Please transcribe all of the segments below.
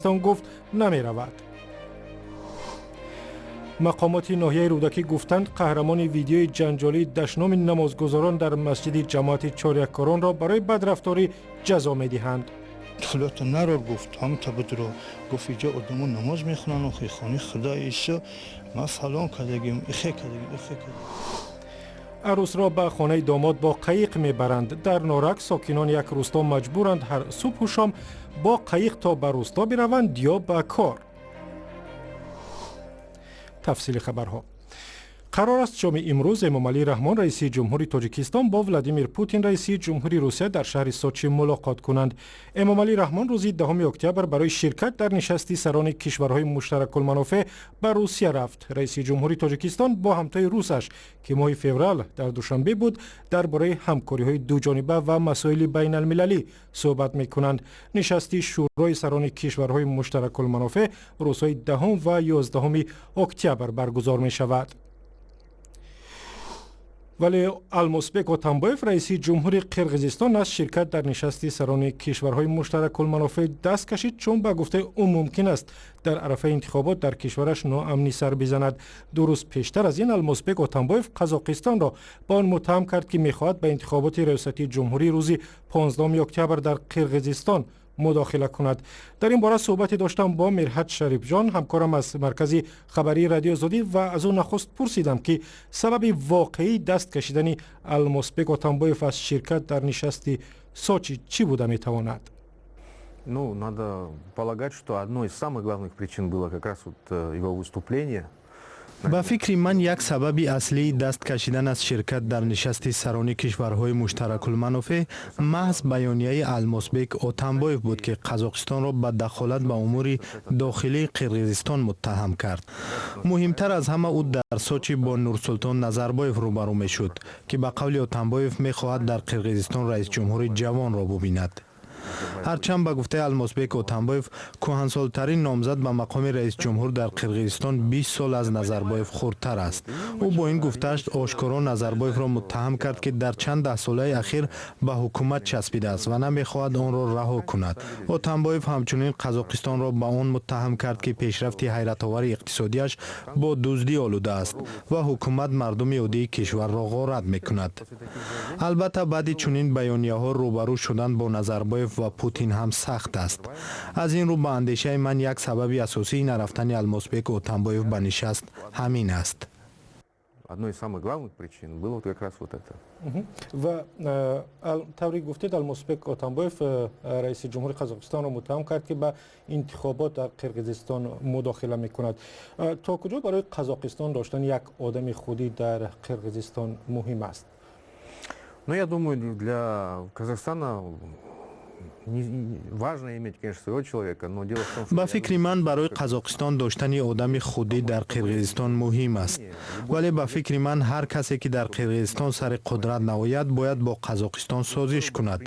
Гуфт, намеравад. Мақомоти ноҳияи Рӯдакӣ гуфтанд, қаҳрамони видеои ҷанҷолии дашноми намозгузорон дар масҷиди ҷамоати Чоряккоронро барои бадрафторӣ ҷазо медиҳанд. Худото наро, гуфт, ҳамта будро, гуфт, иҷо одамо намоз мехонанд, охи хони Худо исо ма фалон кардагим, ихе кардагим, ихе кардагим. Арӯсро ба хонаи домод бо қайиқ мебаранд. Дар Норак сокинони як рӯсто маҷбуранд ҳар субҳу шом бо қайиқ то ба рӯсто бираванд ё ба кор. Тафсили хабарҳо. Қарор аст, шоми имрӯз Эмомалӣ Раҳмон, раиси ҷумҳури Тоҷикистон, бо Владимир Путин, раиси ҷумҳури Русия, дар шаҳри Сочи мулоқот кунанд. Эмомалӣ Раҳмон рӯзи 10 октябр барои ширкат дар нишасти сарони кишварҳои муштаракулманофеъ ба Русия рафт. Раиси ҷумҳури Тоҷикистон бо ҳамтои русаш, ки моҳи феврал дар Душанбе буд, дар бораи ҳамкориҳои дуҷониба ва масоили байналмилалӣ суҳбат мекунанд. Нишасти Шӯрои сарони кишварҳои муштаракулманофеъ рӯзҳои 10 ва 11 октябр баргузор мешавад. Вале Алмосбек Отамбоев, раиси ҷумҳури Қирғизистон, аз ширкат дар нишасти сарони кишварҳои муштаракулманофеъ даст кашид, чун ба гуфтаи ӯ, мумкин аст дар арафаи интихобот дар кишвараш ноамнӣ сар бизанад. 2 рӯз пештар аз ин Алмосбек Отамбоев Қазоқистонро ба он муттаҳам кард, ки мехоҳад ба интихоботи риёсати ҷумҳурӣ рӯзи 15 октябр дар Қирғизистон мудохила кунад. Дар ин бора суҳбате доштам бо Мирҳат Шарифҷон, ҳамкорам аз маркази хабарии Радиои Озодӣ, ва аз ӯ нахуст пурсидам, ки сабаби воқеии даст кашидани Алмосбек Отамбоев аз ширкат дар нишасти Сочи чӣ буда метавонад. Ну, надо полагать, что одной из самых главных причин было как раз вот его выступление. Ба фикри ман, як сабаби аслии даст кашидан аз ширкат дар нишасти сарони кишварҳои муштаракулманофеъ маҳз баёнияи Алмосбек Отамбоев буд, ки Қазоқистонро ба дахолат ба умури дохилии Қирғизистон муттаҳам кард. Муҳимтар аз ҳама, ӯ дар Сочи бо Нурсултон Назарбоев рӯбарӯ мешуд, ки ба қавли Отамбоев мехоҳад дар Қирғизистон раисҷумҳури ҷавонро бубинад. Ҳарчанд, ба гуфтаи Алмосбек Отамбоев, кӯҳансолтарин номзад ба мақоми раисҷумҳур дар Қирғизистон 20 сол аз Назарбоев хурдтар аст. Ӯ бо ин гуфтааш ошкоро Назарбоевро муттаҳам кард, ки дар чанд даҳсолаи ахир ба ҳукумат часпидааст ва намехоҳад онро раҳо кунад. Отамбоев ҳамчунин Қазоқистонро ба он муттаҳам кард, ки пешрафти ҳайратовари иқтисодиаш бо дуздӣ олуда аст ва ҳукумат мардуми оддии кишварро ғорат мекунад. Албатта, баъди чунин баёнияҳо рӯбарӯ шудан бо Назарбоев ва Путин ҳам сахт аст. Аз ин рӯ, ба андешаи ман, як сабаби асосии нарафтани Алмосбек Отамбоев ба нишаст ҳамин аст. Одной из самых главных причин было вот как раз вот это. Ва тавре гуфтед, Алмосбек Отамбоев раиси ҷумҳури Қазоқистонро муттаҳам кард, ки ба интихобот дар Қирғизистон мудохила мекунад. То куҷо барои Қазоқистон доштани як одами худӣ дар Қирғизистон муҳим аст? Ну, я думаю, для Казахстана важно иметь, конечно, своего человека, но дело в том, что Ба фикри ман, барои Қазоқистон доштани одами худӣ дар Қирғизистон муҳим аст, вале ба фикри ман, ҳар касе, ки дар Қирғизистон сари қудрат наояд, бояд бо Қазоқистон созиш кунад,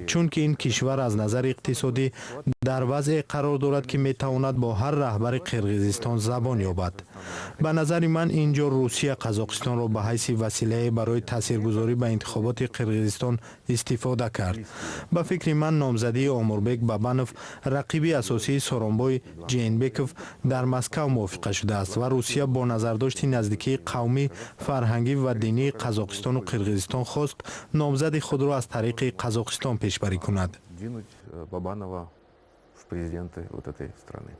чунки ин кишвар аз назари иқтисодӣ дар вазъе қарор дорад, ки метавонад бо ҳар раҳбари Қирғизистон забон ёбад. Ба назари ман, ин ҷо Русия Қазоқистонро ба ҳайси василае барои таъсиргузорӣ ба интихоботи Қирғизистон истифода кард. Ба фикри ман, номзадии Омурбек Бабанов, рақиби асосии Соронбой Жээнбеков, дар Москав мувофиқа шудааст ва Русия бо назардошти наздикии қавмӣ, фарҳангӣ ва динии Қазоқистону Қирғизистон хост номзади худро аз тариқи Қазоқистон пешбарӣ кунад. Двинуть Бабанова в президенты вот этой страны.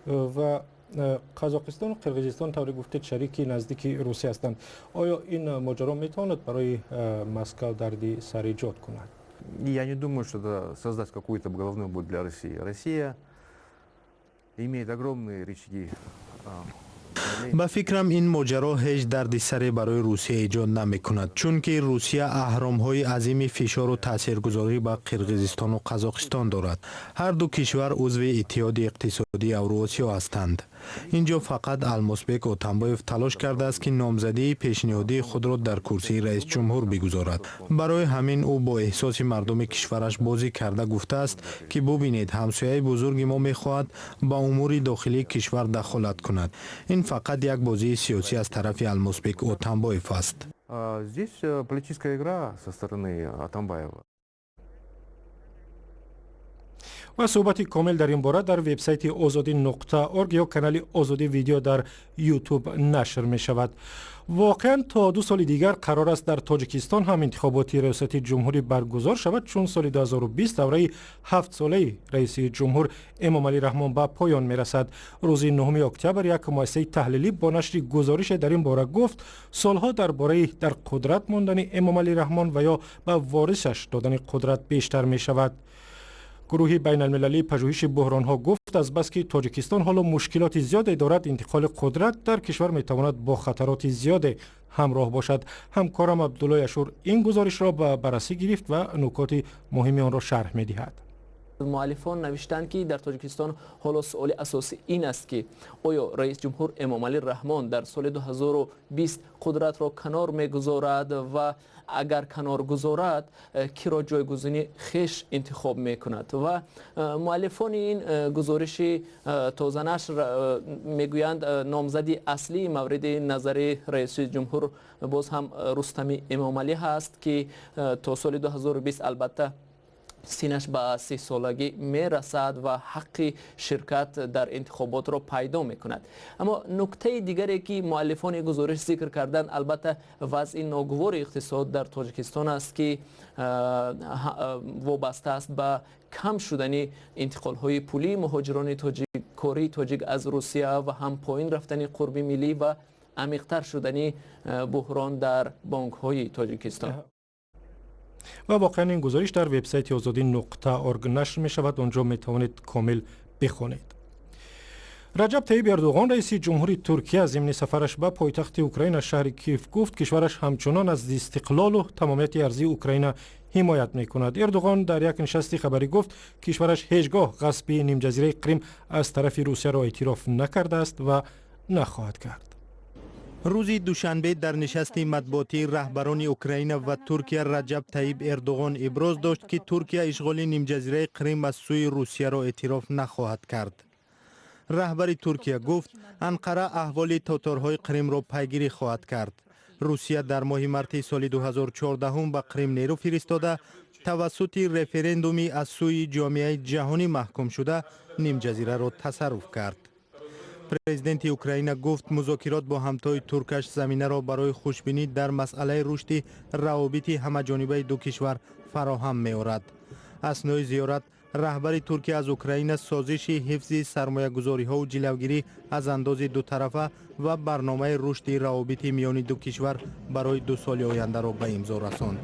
Ва Қазоқистону Қирғизистон, тавре гуфтед, шарики наздики Русия ҳастанд. Оё ин моҷаро метавонад барои Москав дарди сар эҷод кунад? Я не думаю, что это создаст какую-то головную боль для России. Россия имеет огромные рычаги. Ба фикрам, ин моҷаро ҳеҷ дарди саре барои Русия эҷод намекунад, чунки Русия аҳромҳои азими фишору таъсиргузорӣ ба Қирғизистону Қазоқистон дорад. Ҳар ду кишвар узви Иттиҳоди иқтисодии Авруосиё ҳастанд. Ин ҷо фақат Алмосбек Отамбоев талош кардааст, ки номзадии пешниҳодии худро дар курсии раисҷумҳур бигузорад. Барои ҳамин ӯ бо эҳсоси мардуми кишвараш бозӣ карда гуфтааст, ки бубинед, ҳамсояи бузурги мо мехоҳад ба умури дохилии кишвар дахолат кунад. Ин фақат як бозии сиёсӣ аз тарафи Алмосбек Отамбоев аст. Здесь политическая игра со стороны Атамбаева. Ва суҳбати комил дар ин бора дар вебсайти Озодӣ.org ё канали Озодӣ Видео дар Ютуб нашр мешавад. Воқеан, то 2 соли дигар қарор аст дар Тоҷикистон ҳам интихоботи риёсати ҷумҳурӣ баргузор шавад, чун соли 2020 давраи ҳафтсолаи раиси ҷумҳур Эмомалӣ Раҳмон ба поён мерасад. Рӯзи 9 октябр як муассисаи таҳлилӣ бо нашри гузорише дар ин бора гуфт, суолҳо дар бораи дар қудрат мондани Эмомалӣ Раҳмон ва ё ба ворисаш додани қудрат бештар мешавад. Гурӯҳи байналмилалии пажӯҳиши буҳронҳо гуфт, азбаски Тоҷикистон ҳоло мушкилоти зиёде дорад, интиқоли қудрат дар кишвар метавонад бо хатароти зиёде ҳамроҳ бошад. Ҳамкорам Абдуллои Ашур ин гузоришро ба баррасӣ гирифт ва нукоти муҳими онро шарҳ медиҳад. Муаллифон навиштанд, ки дар Тоҷикистон ҳоло суоли асосӣ ин аст, ки оё раис ҷумҳур Эмомалӣ Раҳмон дар соли 2020 қудратро канор мегузорад ва агар канор гузорад, киро ҷойгузини хеш интихоб мекунад. Ва муаллифони ин гузориши тозанашр мегӯянд, номзади аслии мавриди назари раиси ҷумҳур боз ҳам Рустами Эмомалӣ ҳаст, ки то соли 2020 албатта синаш ба 30 солагӣ мерасад ва ҳаққи ширкат дар интихоботро пайдо мекунад. Аммо нуктаи дигаре, ки муаллифони гузориш зикр карданд, албатта вазъи ногувори иқтисод дар Тоҷикистон аст, ки вобаста аст ба кам шудани интиқолҳои пулии муҳоҷирони кории тоҷик аз Русия ва ҳам поин рафтани қурби миллӣ ва амиқтар шудани буҳрон дар бонкҳои Тоҷикистон. Ва воқеан, ин гузориш дар вебсайти Озодӣ.org нашр мешавад, он ҷо метавонед комил бихонед. Раҷаб Таиб Эрдуғон, раиси ҷумҳури Туркия, зимни сафараш ба пойтахти Украина, шаҳри Киев, гуфт, кишвараш ҳамчунон аз истиқлолу тамомияти арзии Украина ҳимоят мекунад. Эрдуғон дар як нишасти хабарӣ гуфт, кишвараш ҳеҷ гоҳ ғасби нимҷазираи Қрим аз тарафи Русияро эътироф накардааст ва нахоҳад кард. Рӯзи душанбе дар нишасти матбуотии раҳбарони Украина ва Туркия Раҷаб Таиб Эрдуғон иброз дошт, ки Туркия ишғоли нимҷазираи Қрим аз сӯи Русияро эътироф нахоҳад кард. Раҳбари Туркия гуфт, Анқара аҳволи тоторҳои Қримро пайгирӣ хоҳад кард. Русия дар моҳи марти соли 2014 ба Қрим нерӯ фиристода, тавассути референдуми аз сӯи ҷомеаи ҷаҳонӣ маҳкум шуда, нимҷазираро тасарруф кард. Президенти Украина гуфт, музокирот бо ҳамтои туркаш заминаро барои хушбинӣ дар масъалаи рушди равобити ҳамаҷонибаи ду кишвар фароҳам меорад. Аснои зиёрат раҳбари Туркия аз Украина созиши ҳифзи сармоягузориҳову ҷилавгирӣ аз андози дутарафа ва барномаи рушди равобити миёни ду кишвар барои 2 соли ояндаро ба имзо расонд.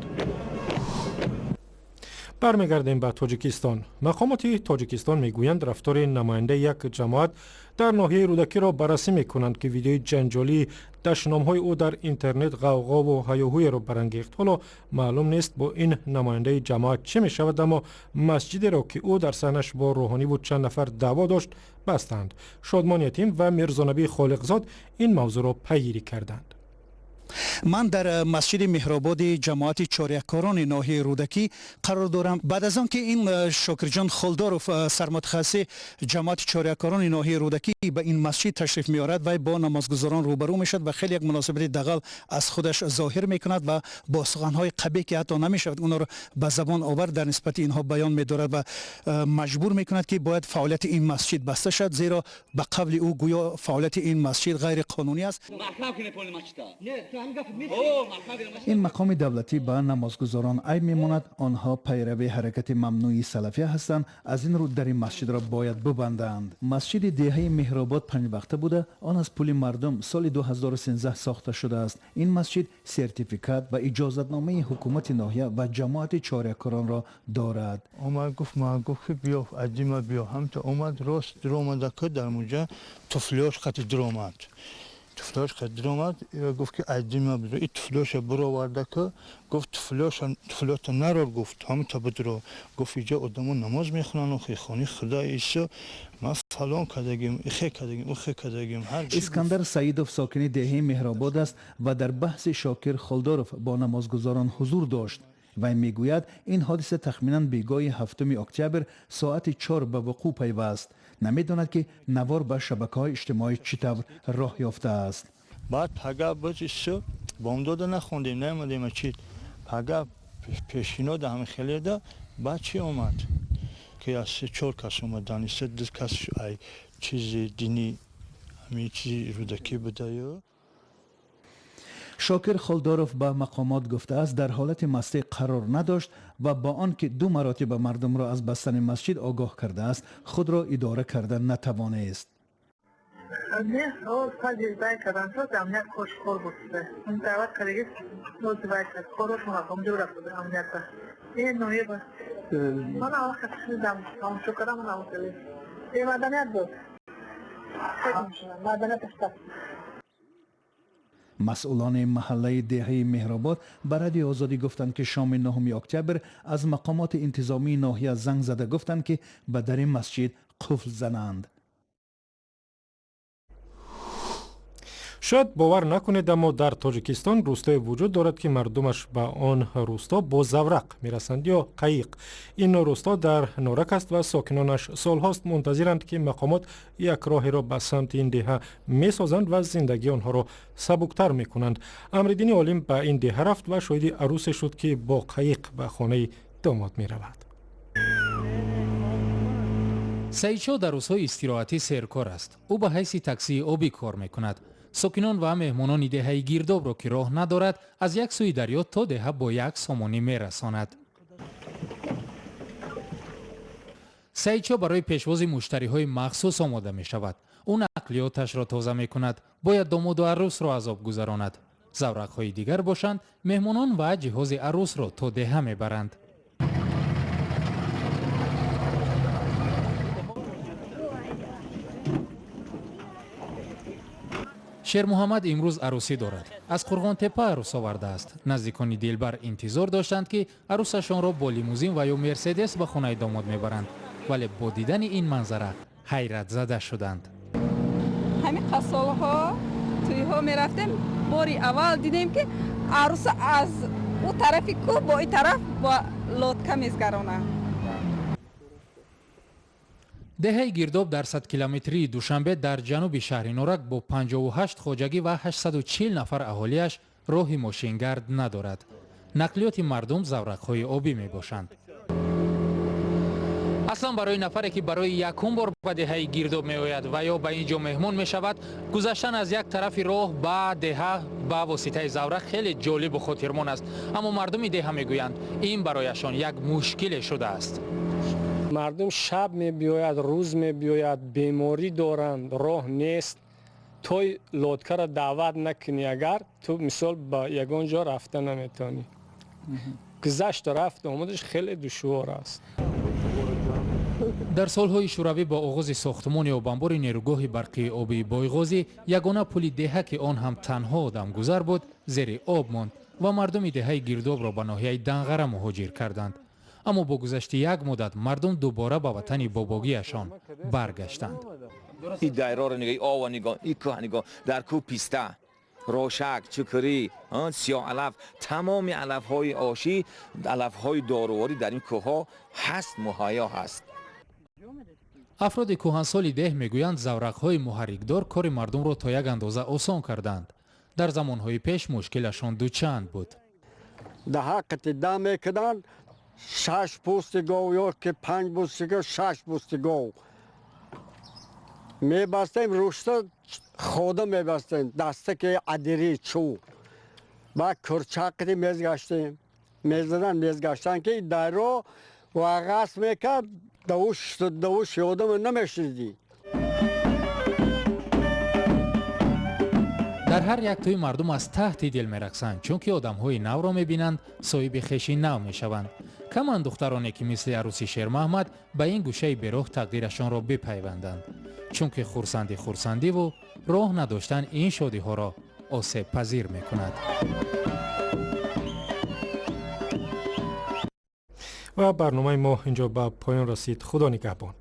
Бармегардем ба Тоҷикистон. Мақомоти Тоҷикистон мегӯянд, рафтори намояндаи як ҷамоат дар ноҳияи Рӯдакиро баррасӣ мекунанд, ки видеои ҷанҷолии дашномҳои ӯ дар интернет ғавғову ҳаёҳӯеро барангехт. Ҳоло маълум нест, бо ин намояндаи ҷамоат чӣ мешавад, аммо масҷидеро, ки ӯ дар саҳнаш бо рӯҳониву чанд нафар даъво дошт, бастанд. Шодмон Ятим ва Мирзонабӣ Холиқзод ин мавзӯъро пайгирӣ карданд. Ман дар масҷиди Меҳрободи ҷамоати Чоряккорони ноҳияи Рӯдакӣ қарор дорам. Баъд аз он ки ин Шокирҷон Холдоров, сармутахассиси ҷамоати Чоряккорони ноҳияи Рӯдакӣ, ба ин масҷид ташриф меорад, вай бо намозгузорон рӯбарӯ мешавад ва хеле як муносибати дағал аз худаш зоҳир мекунад ва бо суханҳои қабеҳ, ки ҳатто намешавад онро ба забон овард, дар нисбати инҳо баён медорад ва маҷбур мекунад, ки бояд фаъолияти ин масҷид баста шавад, зеро ба қавли ӯ гӯё фаъолияти ин масҷид ғайриқонунӣ аст. Ин мақоми давлатӣ ба намозгузорон айб мемонад. Онҳо пайрави ҳаракати мамнӯи салафия ҳастанд, аз ин рӯ дари масҷидро бояд бубанданд. Масҷиди деҳаи Меҳробод панҷвақта буда, он аз пули мардум соли 2013 сохта шудааст. Ин масҷид сертификат ва иҷозатномаи ҳукумати ноҳия ва ҷамоати Чорякоронро дорад. Омад, гуфт, ма гуфт, ки биё, адима биё. Ҳамта омад, рост дуромада, ки дар муҷа туфлиёш қати дуромад, туфлиёш қати дуромад. Гуфт, ки адима бидро. И туфлиёша буроварда, ки гуфт, туфлиёша, туфлиёта нарор, гуфт, ҳамта бидро. Гуфт, иҷа одамо намоз мехонанд, охи хони худо исо, ма фалон кардагим, ихе кардагим, ухе кардагим. Искандар Саидов сокини деҳаи Меҳробод аст ва дар баҳси Шокир Холдоров бо намозгузорон ҳузур дошт. Вай мегӯяд, ин ҳодиса тахминан бегоҳи 7 октябр соати 4 ба вуқӯъ пайваст. Намедонад, ки навор ба шабакаҳои иҷтимоӣ чӣ тавр роҳ ёфтааст. Баъд пага боз исо бомдода нахондем, наомадем, чи пага пешинода ҳами хеледа. Баъд чӣ омад? Ки аз се чор кас омадан, се ду кас ай чизи динӣ, ҳамин чизи Рӯдакӣ будаю. Шокир Холдоров ба мақомот гуфтааст, дар ҳолати мастӣ қарор надошт ва бо он ки ду маротиба мардумро аз бастани масҷид огоҳ кардааст, худро идора карда натавонист. Масъулони маҳаллаи деҳаи Меҳробод ба Радиои Озодӣ гуфтанд, ки шоми 9 октябр аз мақомоти интизомии ноҳия занг зада гуфтанд, ки ба дари масҷид қуфл зананд. Шояд бовар накунед, аммо дар Тоҷикистон рӯстое вуҷуд дорад, ки мардумаш ба он рӯсто бо заврақ мерасанд ё қаиқ. Ин рӯсто дар Норак аст ва сокинонаш солҳост мунтазиранд, ки мақомот як роҳеро ба самти ин деҳа месозанд ва зиндагии онҳоро сабуктар мекунанд. Амриддини Олим ба ин деҳа рафт ва шоҳиди арӯсе шуд, ки бо қаиқ ба хонаи домод меравад. Саидшоҳ дар рӯзҳои истироҳатӣ серкор аст. Ӯ ба ҳайси таксии обӣ кор мекунад. Сокинон ва меҳмонони деҳаи Гирдобро, ки роҳ надорад, аз як сӯи дарё то деҳа бо як сомонӣ мерасонад. Саидшоҳ барои пешвози муштариҳои махсус омода мешавад. Ӯ нақлиёташро тоза мекунад, бояд домоду арӯсро аз об гузаронад. Заврақҳои дигар бошанд, меҳмонон ва ҷиҳози арӯсро то деҳа мебаранд. Шермуҳаммад имрӯз арӯсӣ дорад. Аз Қурғонтеппа арӯс овардааст. Наздикони дилбар интизор доштанд, ки арӯсашонро бо лимузин ва ё Мерседес ба хонаи домод мебаранд, вале бо дидани ин манзара ҳайратзада шуданд. Ҳамин қасолҳо тӯйҳо мерафтем, бори аввал дидем, ки арӯса аз ӯ тарафи кӯҳ бо ин тараф бо лодка мезгаронанд. Деҳаи Гирдоб дар 100 километрии Душанбе дар ҷануби шаҳри Норак бо 58 хоҷагӣ ва 840 нафар аҳолиаш роҳи мошингард надорад. Нақлиёти мардум заврақҳои обӣ мебошанд. Аслан барои нафаре, ки барои якум бор ба деҳаи Гирдоб меояд ва ё ба ин ҷо меҳмон мешавад, гузаштан аз як тарафи роҳ ба деҳа ба воситаи заврақ хеле ҷолибу хотирмон аст. Аммо мардуми деҳа мегӯянд, ин барояшон як мушкиле шудааст. Мардум шаб мебиёяд, рӯз мебиёяд, беморӣ доранд, роҳ нест. Той лодкаро даъват накунӣ, агар ту мисол ба ягон ҷо рафта наметавонӣ. Гузашту рафту омадаш хеле душвор аст. Дар солҳои шӯравӣ бо оғози сохтмони обанбори нерӯгоҳи барқии обии Бойғозӣ ягона пули деҳа, ки он ҳам танҳо одамгузар буд, зери об монд ва мардуми деҳаи Гирдобро ба ноҳияи Данғара муҳоҷир карданд. Аммо бо гузашти як муддат мардум дубора ба ватани бобогиашон баргаштанд. И дайроро нигоҳ, и ова нигоҳ, и кӯҳ нигоҳ, дар кӯҳ писта, рошак, чукурӣ, сиёҳ алаф, тамоми алафҳои ошӣ, алафҳои доруворӣ дар ин кӯҳҳо ҳаст, муҳайё ҳаст. Афроди кӯҳансоли деҳ мегӯянд, заврақҳои муҳаррикдор кори мардумро то як андоза осон карданд. Дар замонҳои пеш мушкилашон дучанд буд. Даҳа қити дам мекарданд, шаш пӯсти гов ё ки панҷ пӯсти гов, шаш пӯсти гов мебастем, рушта хода мебастем, дастаки адири чӯб, баъд курчақи мезгаштем, мезадан, мезгаштан, ки даро вағас мекард, давуш ёдама намешнидӣ. Дар ҳар як тӯй мардум аз таҳти дил мерақсанд, чунки одамҳои навро мебинанд, соҳиби хеши нав мешаванд. Каманд духтароне, ки мисли арӯси Шермаҳмад ба ин гӯшаи бероҳ тақдирашонро бипайванданд, чунки хурсандӣ хурсандиву роҳ надоштан ин шодиҳоро осебпазир мекунад. Ва барномаи мо инҷо ба поён расид. Худо нигаҳбон.